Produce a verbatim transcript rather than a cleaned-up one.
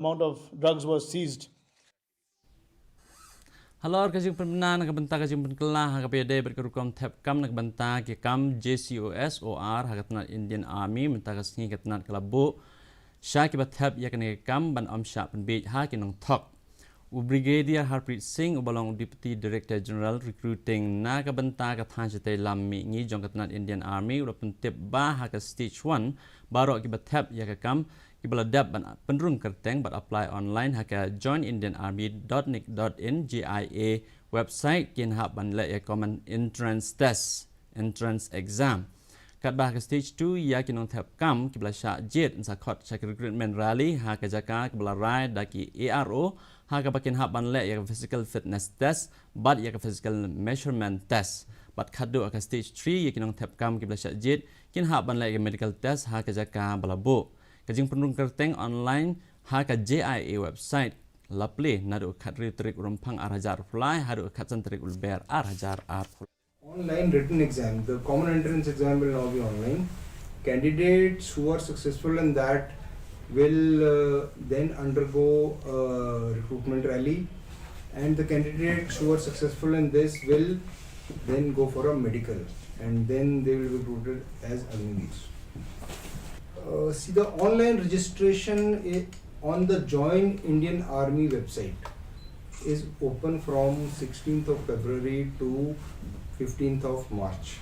amount of drugs was seized. Halor ka jingpynbna na ka bynta ka jingpynkylla ha kaba ïadei bad ka rukom thep kam na ka bynta ki kam J C O S O R ha ka tnat Indian Army, mynta ka sngi ka tnat ka la buh sha kiba thep ïa kane ka kam ban ym shah pynbiej ha ki nongthok. U Brigadier Harpreet Singh uba long u Deputy Director General Recruiting na ka bynta ka thaiñ shatei lam mihngi jong ka tnat Indian Army u la pyntip ba ha ka stage one baroh kiba thep ïa ka kam kiba la dep ban pynrung kyrteng bad apply online ha ka join indian army dot nic dot in J I A website kin hap ban leh ïa ka common entrance test, entrance exam. Katba ha ka stage two ïa ki nongthep kam kiba la shah jied yn sa khot sha ki recruitment rally ha ka jaka kaba la rai da ki A R O ha kaba kin hap ban leh ïa ka physical fitness test bad ïa ka physical measurement test. Bad khatduh ha ka stage three ïa ki nongthep kam kiba la shah jied kin hap ban leh ïa ka medical test ha ka jaka ba la buh. Ka jingpynrung kyrteng online ha ka J I A website la plie naduh khathynriew tarik u Rymphang ar hajar arphew lai haduh khatsan tarik u Lber ar hajar arphew lai. Online written exam. The common entrance exam will now be online. Candidates who are successful in that will uh, then undergo a recruitment rally, and the candidates who are successful in this will then go for a medical, and then they will be recruited as Agniveer. Uh, see, the online registration i- on the Join Indian Army website is open from sixteenth of February to fifteenth of March.